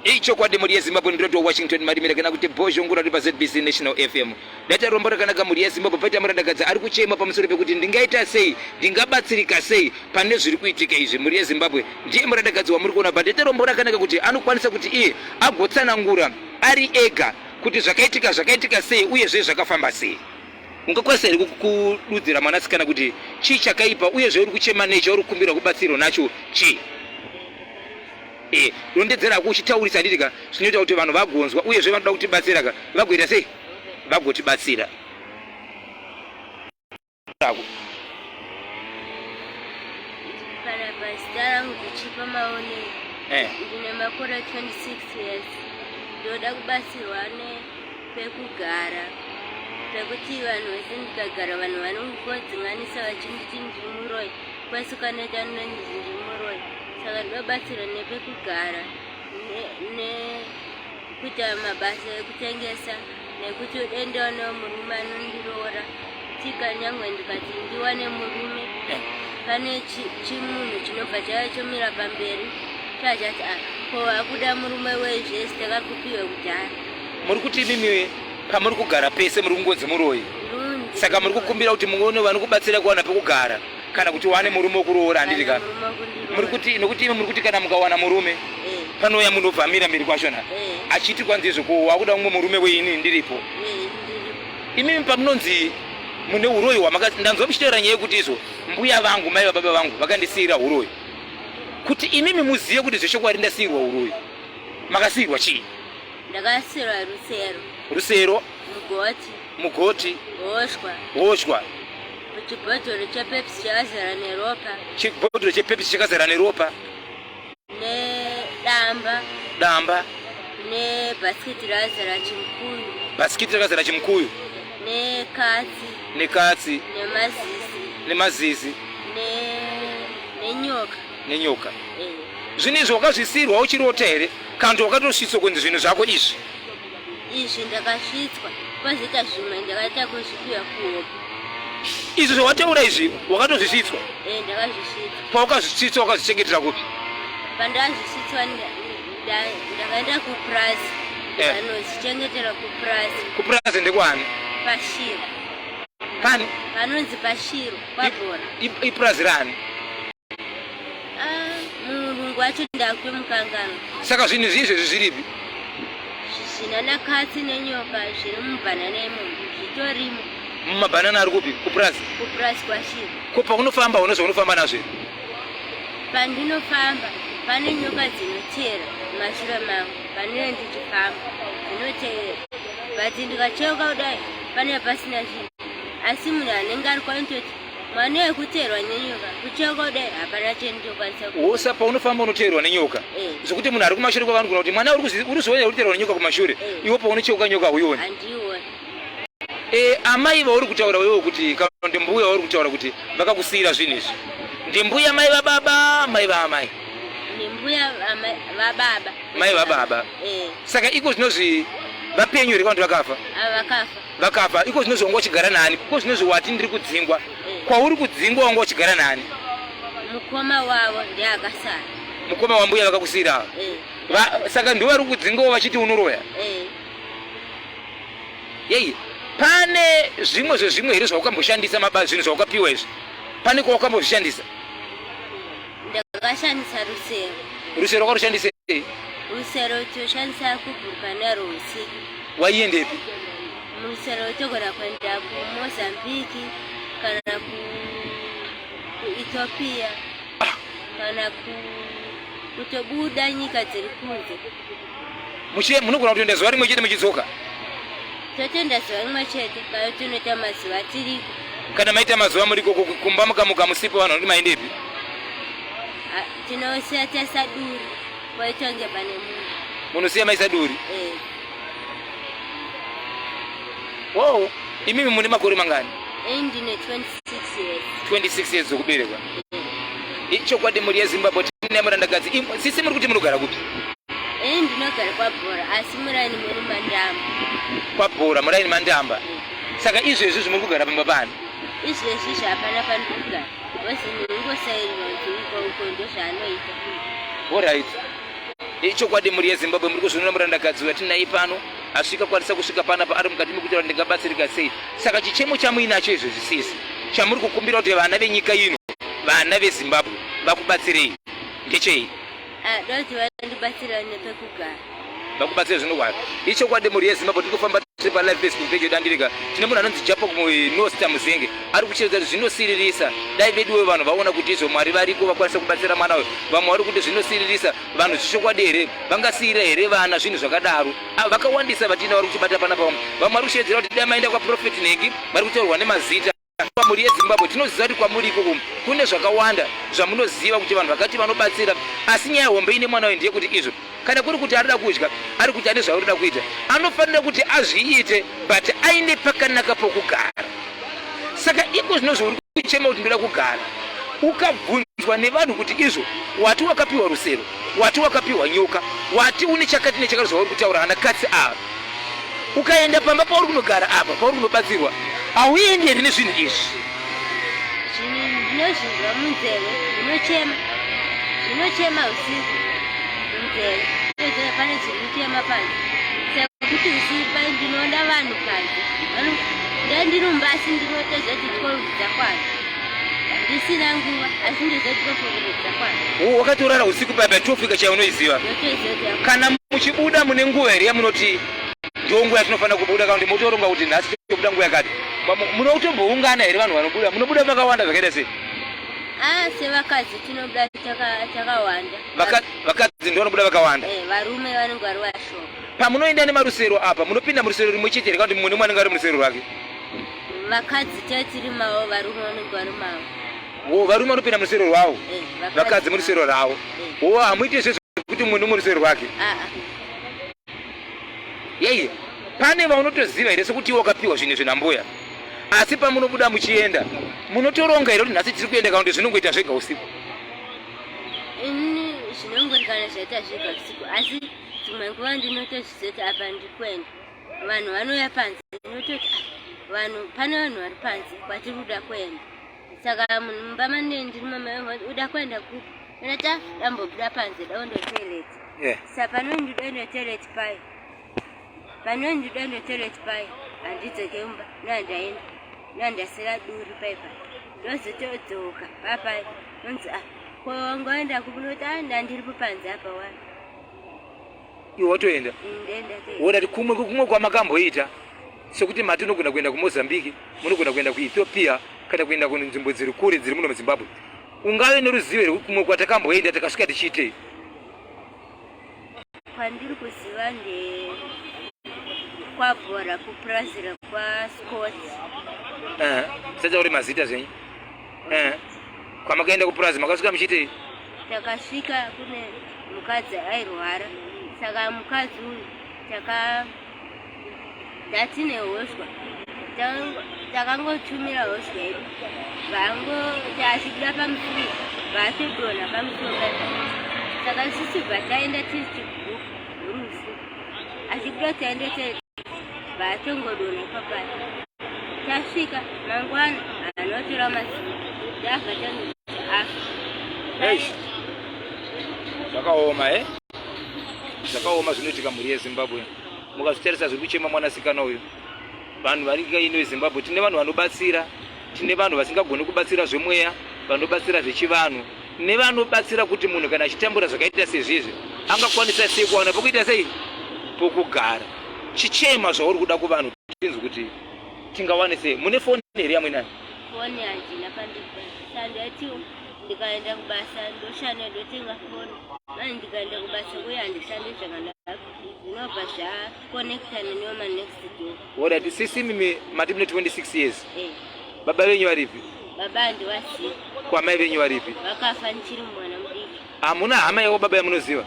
Ichokwadi mhuri yeZimbabwe ndinoto Washington Marimira kana kuti Bhozhongora ri paZBC National FM. Data rombo rakanaka mhuri yeZimbabwe paita murandakadzi ari kuchema pamusoro pekuti ndingaita sei, ndingabatsirika sei pane zviri kuitika izvi. Mhuri yeZimbabwe ndiye murandakadzi wamuri kuona but data rombo rakanaka kuti anokwanisa kuti iye agotsanangura ari ega kuti zvakaitika zvakaitika sei uyezve zvakafamba sei. Ungakwanisa here kududzira mwanasikana kuti chii chakaipa uyezve uri kuchema nei chauri kukumbira kubatsirwa nacho chii? Eh, rondedzera hako uchitaurisa handiti ka zvinoita kuti vanhu vagonzwa uyezve vanoda kutibatsira ka vagoita sei vagotibatsira ako Panapa zita rangu ndichipa maone eh. ndine makore 26 years ndoda kubatsirwa nepekugara pekuti vanhu vese ndikagara vanhu vanongodzinganisa vachinditi ndiri muroyi kwese kwanoita ndinonzi ndiri muroyi saka ndinobatsirwa nepekugara nekuita mabasa ekutengesa nekuti dendaonewo murume anondiroora tika nyangwe ndikati ndiwane murume eh. pane chimunhu chinobva chava chomira pamberi chachati ah, ko akuda murume wei zvese takakupiwe kudhara muri kuti imimi pamuri kugara pese muri kungonzi muroyi saka muri kukumbira kuti muone vanokubatsira kuwana pekugara kana kuti wane murume wekuroora handiti ka muri kuti nokuti imi muri kuti kana mukawana murume eh. panouya munhu obva amira mberi kwachona eh. achiti kwanzi izvo ko wakuda mumwe murume weini ndiripo eh, imimi pamunonzi mune uroyi hwamaka ndanzwa muchitaura nyaya yekuti izvo mbuya vangu mai vababa vangu vakandisiira uroyi kuti imimi muzive kuti zvechokwadi ndasiirwa uroyi makasiirwa chii Ndakasirwa rusero. Rusero. Mugoti. Mugoti. Hoswa. Hoswa. Chibhodhoro chePepsi chakazara neropa. Chibhodhoro chePepsi chakazara neropa. Nedamba. Damba. Nebhasikiti rakazara chimukuyu. Bhasikiti rakazara chimukuyu. Nekatsi. Nekatsi. Nemazizi. Nemazizi. Ne nenyoka. Nenyoka. Eh. Zvinhu izvi wakazvisirwa uchirota here? Kana kuti wakatosvitswa kunzi zvinhu zvako izvi? Izvi ndakasvitswa kwazoita zvimwe ndakaita kuzvipiwa kuhope. Izvi zvawataura izvi wakatozvisvitswa? Eh, ndakazvisvitswa. Pawakazvisvitswa wakazvichengetera kupi? Pandakazvisvitswa ndakaenda kupurazi eh. ndikanozvichengetera kupurazi. Kupurazi ndekwani? Pashiro. Pani? Panonzi Pashiro kwaBhora. Ipurazi rani? Ah, murungu wacho ndakutomukanganwa. Saka zvinhu izvi zviripi? Zvinana katsi nenyoka zviri mubhanana imomo zvitorimo. Mumabhanana ari kupi? Kupurazi? Kupurazi kwaShiri. Ko paunofamba une zvaunofamba nazvo here? Pandinofamba pane nyoka dzinotera mumashure mangu pandinenge ndichifamba dzinotera but ndikacheuka kudai pane pasina chinhu asi munhu anenge ari kwainototi Mwana wekuteerwa nenyoka kucheuka kudai hapana chendinokwanisa Wosa paunofamba unoteerwa nenyoka Eh. zvekuti munhu ari kumashure kwavanhu kuna kuti mwana uri kuziona uri kuteerwa nenyoka kumashure Eh. iwe paunocheuka nyoka hauioni handiioni e, amai vauri kutaura wewe kuti kana ndimbuya vauri kutaura kuti vakakusiira zvinhu izvi ndimbuya mai vababa mai vaamai ndimbuya vababa mai vababa eh. saka iko zvinozvi vapenyu here kana kuti vakafa vakafa vakafa iko zvinozvi wanga uchigara nani iko zvinozvi wati ndiri kudzingwa eh. kwauri kudzingwa wanga uchigara nani mukoma wavo ndiye akasara mukoma wambuya vakakusiira ava eh. saka ndivo vari kudzingawo vachiti unoroya eh. yei pane zvimwe zvezvimwe here zvawakamboshandisa maba zvinhu zvawakapiwa izvi pane kwawakambozvishandisa Ndakashandisa rusero. Rusero wakarushandisei? Rusero toshandisa kubhuruka naro usiku. Waiendepi? Murusero togona kuenda kuMozambique kana kuEthiopia ah. kana kutobuda nyika dziri kunze. Muchie munogona kutoenda zuva rimwe chete muchidzoka? Totoenda zuva rimwe chete kana tinoita mazuva tiriko. Kana maita mazuva muriko kumba mukamuka musipo vanhu vanoti maendepi? Tinosiya taisa duri poitonge pane munhu. Munosiya maisa duri? Eh. Wow, imimi mune makore mangani? Ini ndine 26 years. 26 years dzokuberekwa. Ichokwadi mhuri yeZimbabwe tine murandakadzi. Sisi muri kuti munogara kupi? Ini ndinogara kwaBhora asi muraini muri Mandamba. KwaBhora muraini Mandamba. Mm. Saka izvezvi zvimuri kugara pamba pani? Izvezvi zvapana pandiri kugara. Because ndingosairirwa kuti uko uko ndozvaanoita. Alright. Ichokwadi mhuri yeZimbabwe muri kuzvionera murandakadzi uyu atinaye pano asvika kwanisa kusvika panapa ari mukati mekutaura ndingabatsirika sei. Saka chichemo chamuinacho izvezvi sisi chamuri kukumbira kuti vana venyika ino vana veZimbabwe vakubatsirei ndechei? Ah, doti vandibatsira nepekugara. Vakubatsire zvinogwara. Ichokwadi mhuri yeZimbabwe tiri kufamba tiri pa live Facebook page yedu tine munhu anonzi Japo Nosta Muzenge ari kuchiedza kuti zvinosiririsa dai veduwe vanhu vaona kuti izvo Mwari variko vakwanisa kubatsira mwana uyu. Vamwe vari kuti zvinosiririsa vanhu zvichokwadi here vangasiira here vana zvinhu zvakadaro. Ah, vakawandisa vatina vari kuchibata panapa vamwe vamwe vari kushevedzera kuti dai maenda kwaProphet Nhengi vari kutaurwa nemazita. Pamhuri yeZimbabwe tinoziva kuti kwamuri ikoko kune zvakawanda zvamunoziva kuti vanhu vakati vanobatsira, asi nyaya hombe ine mwana uyu ndeyekuti izvo kana kuri kuti arikuda kudya ari kuti ane zvaarikuda kuita anofanira kuti azviite but aine pakanaka pokugara. Saka iko zvino zvauri kuchema kuti ndoda kugara, ukabvunzwa nevanhu kuti izvo wati wakapiwa rusero, wati wakapiwa nyoka, wati une chakati nechakati zvauri kutaura ana katsi ava ukaenda pamba pauri kunogara apa pauri kunobatsirwa hauendi here nezvinhu izvi zvinhu ndinozvinzwa munzeve zvinochema zvinochema usiku munzeve ndozvona pane zviri kuchema panze sekuti usiku pai ndinoona vanhu panze ndandiri mumba asi ndinotozoti 12 dzakwana ndisina nguva asi ndozoti 12 dzakwana wakatorara usiku paya pa 12 ikachaya unoiziva kana muchibuda mune nguva here yamunoti ndiwo nguva yatinofanira kubuda kana kuti motoronga kuti nhasi tobuda nguva yakati munotomboungana here vanhu vanobuda munobuda makawanda zvakaita sei ah, sevakadzi tinobuda takawanda vakadzi ndo vanobuda vakawanda eh, varume vanenge vari vashoma pamunoenda nemarusero apa munopinda murusero rimwe chete here kana kuti mumwe nemwe anenge ari murusero rwake vakadzi tiri mavo varume vanenge vari mavo wo varume vanopinda murusero rwavo eh, vakadzi murusero ravo eh. wo hamuite zve zvekuti mumwe nemumwe rusero rwake ah, ah. yei pane vaunotoziva here sekuti iwe wakapiwa zvinhu izvi nambuya asi pamunobuda muchienda munotoronga here kuti nhasi tiri kuenda kana kuti zvinongoita zvega usiku ini zvinongoikana zvaita zvega usiku asi dzimwe nguva ndinotozvizoti apa ndikuenda vanhu vanouya panze ndinototi ah, vanhu pane vanhu vari panze kwatiri kuda kuenda saka munhu mumba mane ndiri mama uda kuenda kupi ndati dambobuda panze daondo toilet yeah. sa panondida endo toilet payo panondida endo toilet payo handidzoke mumba ndandaenda ndandasira duri pai pai ndozotodzoka papai nonzi ah ko wangoenda kupi noti ah ndandiripo panze apa wani iwe watoenda wodati kumwe kumwe kwamakamboita sekuti mati unogona kuenda kumozambique munogona kuenda kuethiopia kana kuenda kunzvimbo dziri kure dziri muno muzimbabwe ungave neruzivo here kumwe kwatakamboenda takasvika tichiitei kwandiri kuziva nde kwabhora kupurazi rekwascott satauri mazita zvenyu kwamakaenda kupurazi makasvika muchiitei takasvika kune mukadzi airwara saka mukadzi uyu taka tatine hoswa takangotumira hoswa yedu vango tachibuda pamusuwo vatodonha pamusuwo paipa saka isusu bva taenda tiri chigurupu rufu achibuda taenda vatongodonha ipapaya tasvika mangwana anotora mazuva tabva tanoti afa Zvakaoma eh? Zvakaoma zvinoitika mhuri yeZimbabwe. Mukazvitarisa zviri kuchema mwanasikana uyu. Vanhu vari nyika ino yeZimbabwe tine vanhu vanobatsira, tine vanhu vasingagoni kubatsira zvemweya, vanobatsira zvechivanhu nevanobatsira kuti munhu kana achitambura zvakaita sezvizvi angakwanisa sei kuwana pokuita sei pokugara. Chichema zvauri kuda kuvanhu tinzwe kuti tingawane sei. Mune foni here yamuinayo? Foni handina pandibasa ndati ndikaenda kubasa ndoshanda ndotenga foni manje ndikaenda kubasa kuye handishandi zvakanaka zvinobva zvakonektana neoma next door Alright, sisi mimi mati mune 26 years. Eh. Baba venyu varipi? Baba handivazivi. Ko amai venyu varipi? Vakafa ndichiri mwana mudiki. Hamuna hama yavo baba yamunoziva?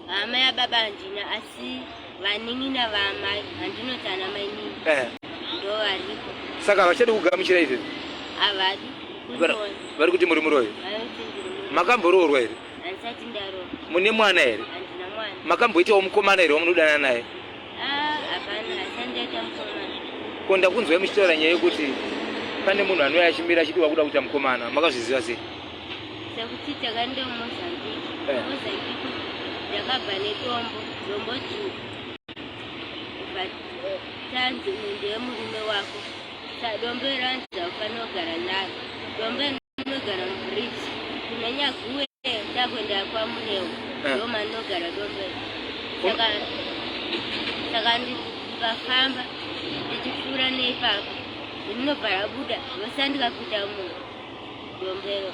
Hama yababa handina asi vanin'ina vaamai handinoti ana mainini. Eh. Ndo variko. Saka havachadi kugamuchira izvi? Havadi. Vari kuti muri muroyi? Vanoti ndiri muroyi. Makamboroorwa here? Handisati ndaroorwa. Mune mwana here? Handina mwana. Makamboitawo mukomana here wamunodanana naye? Ah, hapana, handisati ndaita mukomana. Ko ndakunzwai muchitaura nyaya yekuti pane munhu anouya achimira achiti wakuda kuita mukomana, makazviziva sei? Sekuti takaenda kuMozambique. Eh. Mozambique Ndakabva nedombo, dombo dzvuku. Tanzi uyu ndiye murume wako. Dombo iro hanzi haufanira kugara naro. Dombo rinogara mubridge kuna Nyaguwe takuenda kwaMurewa eh. ndo manogara dombo iro. Saka saka ndikafamba ndichipfuura neipapo rinobva rabuda rosandika kuita munhu dombo iro.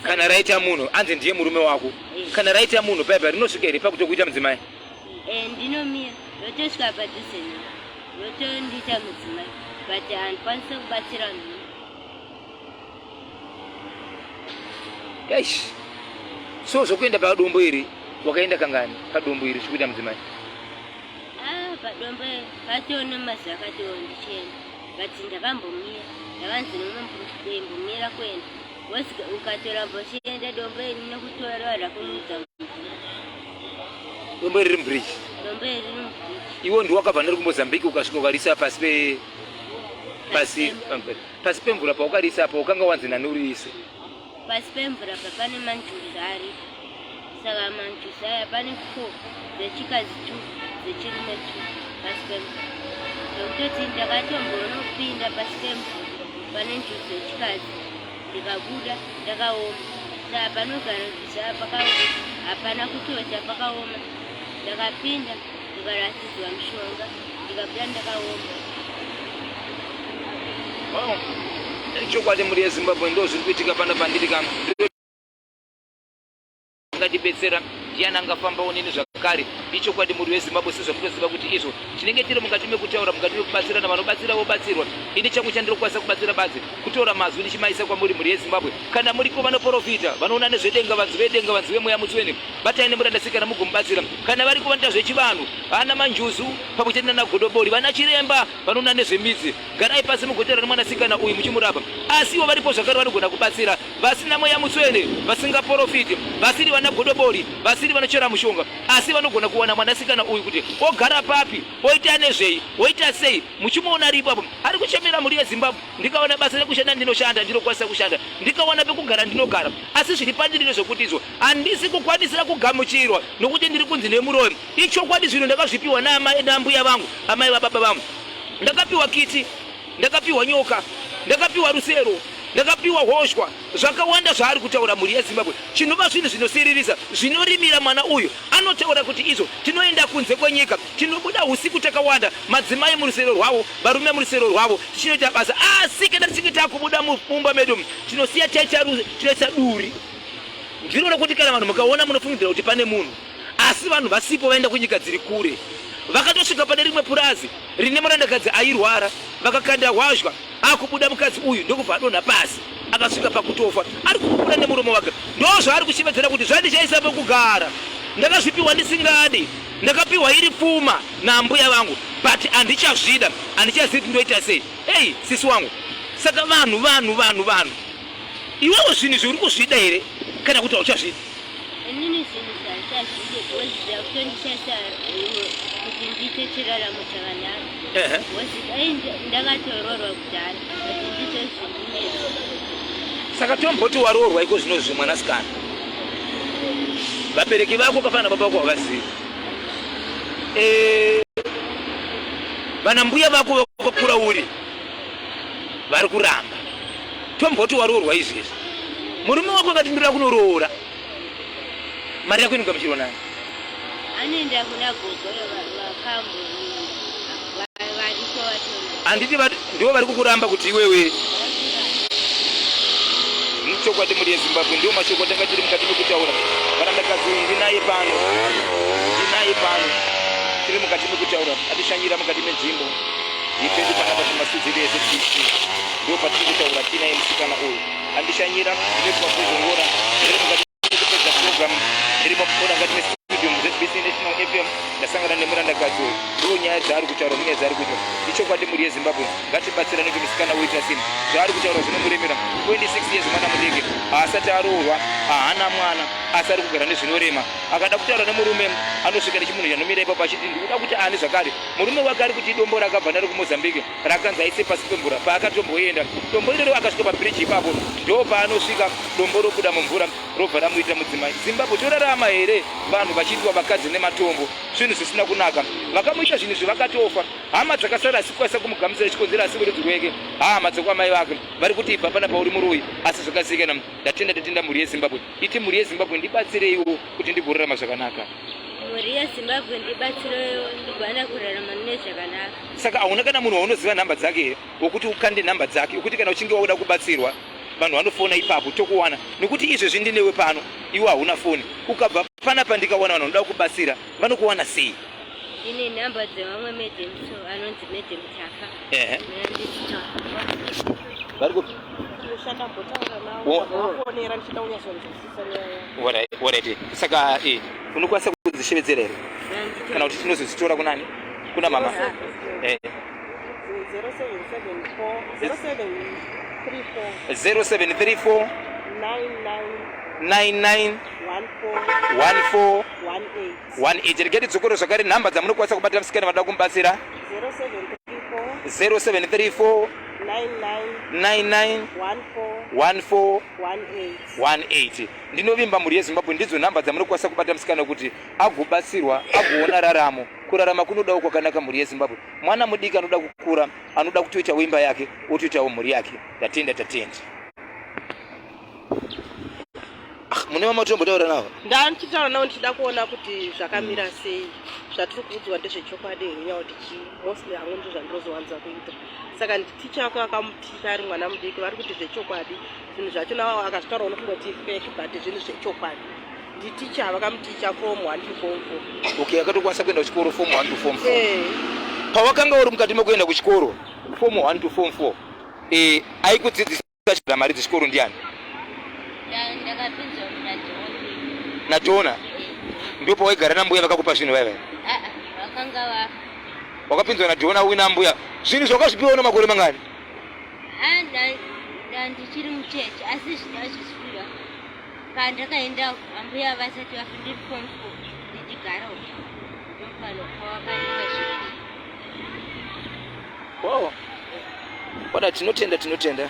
Kana raita munhu anzi ndiye murume wako. Eh. Kana raita munhu paipa rinosvika here pakutokuita mudzimai? Eh, ndinomira rotosvika padhuze navo rotondiita mudzimai but handikwanise kubatsira munhu. Eish. So zvokuenda padombo iri wakaenda kangani padombo iri zvikuita mudzimai? Ah, padombo patone mazuva akatiwo ndichienda but ndakambomira ndakanzi nomwe muprofita imbomira kuenda was ukatoramba uchienda dombo iri rinokutora rakumudza Dombo iri riri mubridge. Dombo iri riri mubridge. Iwo ndiwo wakabva neri kuMozambique ukasvika ukarisa pasi pe pasi pasi pemvura paukarisa apa wakanga wanzi nani uriise? Pasi pemvura pa pane manjuzu aripo. Saka manjuzu aya pane four dzechikadzi two dzechirume two pasi pemvura. Zvekutoti ndakatombonopinda pasi pemvura pane njuzu yechikadzi ndikabuda ndakaoma. Saka panogara njuzu aya pakaoma hapana kutota pakaoma. Ndakapinda ndikaratidzwa mushonga ndikabuda ndakaoma. Oh, chokwadi mhuri yeZimbabwe ndo zviri kuitika pano pandiri kam angatibetsera ndiani angafambawo neni zvakare ichokwadi mhuri yezimbabwe sezvamunoziva kuti izvo tinenge tiri mukati mekutaura mukati mekubatsirana vanobatsira vobatsirwa ini changu chandiri kukwanisa kubatsira badzi kutora mazwi ndichimaisa kwamuri mhuri yezimbabwe kana muriko vanoporofita vanoona nezvedenga vanzi vedenga vanzi vemweya mutsvene batai nemurandasikana mugomubatsira kana variko vanoita zvechivanhu vana manjuzu pamwe chete nana godobori vana chiremba vanoona nezvemidzi garai pasi mugotaura nemwanasikana uyu muchimurapa asiwo varipo zvakare vanogona kubatsira vasina mweya mutsvene vasingaporofiti vasiri vana godobori vasiri vanochera mushonga asi vanogona kuwana mwanasikana uyu kuti ogara papi oita nezvei oita sei muchimuona ari ipapo ari kuchemera mhuri yezimbabwe ndikawana basa rekushanda ndinoshanda ndinokwanisa kushanda ndikawana pekugara ndinogara asi zviri pandiri ndezvekuti izvo handisi kukwanisira kugamuchirwa nokuti ndiri kunzi nemuroyi ichokwadi zvinhu ndakazvipiwa naambuya vangu amai vababa vangu ndakapiwa kiti ndakapiwa nyoka ndakapiwa rusero ndakapiwa hozhwa zvakawanda zvaari kutaura mhuri yezimbabwe chinova zvinhu zvinosiririsa zvinorimira mwana uyu anotaura kuti izvo tinoenda kunze kwenyika tinobuda usiku takawanda madzimai murusero rwavo varume murusero rwavo tichinoita basa asi kana tichinge takubuda mumba medu tinosiya taita tinoisa duri ndiro rokuti kana vanhu mukaona munofungidzira kuti pane munhu asi vanhu vasipo vaenda kunyika dziri kure vakatosvika pane rimwe purazi rine murandakadzi airwara vakakanda hwazhwa akubuda mukadzi uyu ndokubva adonha pasi akasvika pakutofa ari kupupura nemuromo wake ndozvaari kushevedzera kuti zvandichaisa pekugara ndakazvipiwa ndisingadi ndakapiwa iri pfuma naambuya vangu but handichazvida handichazivi kuti ndoita sei ei sisi wangu saka vanhu vanhu vanhu vanhu iwewo zvinhu izvi uri kuzvida here kana kuti hauchazvidi inini zvinhu zvandichazvide because zvakutondishaisa kuti ndiite chiraramo chakanaka because dai ndakatoroorwa kudhara but ndizvo zvindinetsa saka tomboti waroorwa iko zvino zvi mwanasikana vabereki vako kafanana baba vako havazivi eh, vana mbuya vako vakakura uri vari kuramba tomboti waroorwa izvezvi murume wako akati ndoda kunoroora mari yako inogamuchirwa nani anoenda kuna gogo vakambo variko handiti ndivo vari kukuramba kuti iwewe chokwadi mhuri yezimbabwe ndiwo mashoko atanga tiri mukati mekutaura varandakadzi uyu ndinaye pano ndinaye pano tiri mukati mekutaura atishanyira mukati menzvimbo yepedu panapa pamasuzi edu ezbc ndo patiri kutaura tinaye musikana uyu andishanyira ndinoitwa kuzongora ndiri mukati mekupedza program iri pamukoda mukati mestudio muzbc national fm. Ndasangana nemurandakadzi uyu, ndo nyaya dzaari kutaura nenyaya dzaari kuita. Ichokwadi mhuri yeZimbabwe, ngatibatsirane kuti musikana woita sei. Zvaari kutaura zvinomuremera. 26 years mwana mudiki, haasati aroorwa, haana mwana, asi ari kugara nezvinorema. Akada kutaura nemurume anosvika nechimunhu chanomira ipapo achiti ndikuda kuti ani zvakare. Murume wake ari kuti idombo rakabva naro kuMozambique rakanzi aise pasi pemvura paakatomboenda. Dombo iroro akasvika pabridge ipapo ndo paanosvika dombo robuda mumvura robva ramuita mudzimai. Zimbabwe torarama here vanhu vachiitwa vakadzi nematombo? Zvinhu zvisina kunaka. Vakamuita zvinhu izvi vakatofa. Hama dzakasara asi kukwanisa kumugamuchira chikonzero asi verudzi rweke hama dzekwamai vake vari kuti ibva panapa uri muroyi asi zvakazivikana. Ndatenda ndatenda mhuri yeZimbabwe. Iti mhuri yeZimbabwe ndibatsireiwo kuti ndigorarama zvakanaka. Mhuri yeZimbabwe ndibatsireiwo ndigwana kurarama nezvakanaka. Saka hauna kana munhu waunoziva nhamba dzake here wokuti ukande nhamba dzake wekuti kana uchinge wauda kubatsirwa vanhu vanofona ipapo tokuwana nekuti izvezvi ndinewe pano iwe hauna foni ukabva panapa ndikawana vanhu vanoda kubatsira vanokuwana sei? Ndine nhamba dzevamwe madam so anonzi madam Tafa. Ehe. Vari kupi? Ndinoshanda mbotaura navo vafonera ndichida kunyatsonzwisisa nyaya. Alright. Saka eh unokwanisa kudzishevedzera here? Kana kuti tinozodzitora kunani? Kuna mama. Eh. 0774 0734 99 14 18. Regai tidzokore zvakare nhamba dzamunokwanisa kubata musikana vanoda kumubatsira. 0734 99 14 18. Ndinovimba mhuri yeZimbabwe ndidzo nhamba dzamunokwanisa kubata musikana kuti agobatsirwa agoona raramo. Kurarama kunodawo kwakanaka mhuri yeZimbabwe. Mwana mudiki anoda kukura, anoda kutoitawo imba yake, otoitawo mhuri yake. Ndatenda tatenda. Ah, mune mama tombotaura navo? Ndandichitaura navo ndichida kuona kuti zvakamira sei. Zvatiri kuudzwa ndezvechokwadi here nyaya kuti chii. Mostly hangu ndizvo zvandinozowanza kuita. Saka ticha wako akamuticha ari mwana mudiki vari kuti zvechokwadi. Zvinhu zvacho nawo akazvitaura unofunga kuti fake but zvinhu zvechokwadi. Nditicha vakamuticha form 1 to form 4. Okay, akatokwanisa kuenda kuchikoro form 1 to form 4. Eh. Pawakanga uri mukati mekuenda kuchikoro form 1 to form 4. Eh, aikudzidzisa chida mari dzechikoro ndiani? Ndakapinzwa naJona. NaJona? Ndipo pawaigara nambuya vakakupa zvinhu vaiva? Ah, vakanga vafa. Wakapinzwa naJona uina mbuya. Zvinhu zvakazvipiwa una makore mangani? Ah, ndichiri mucheche asi zvindazviziva. Pandakaenda ambuya vasati vafa ndiri form 4 ndichigara uko. Ndopano pawakanipa zvinhu. Wow. Wada tinotenda tinotenda.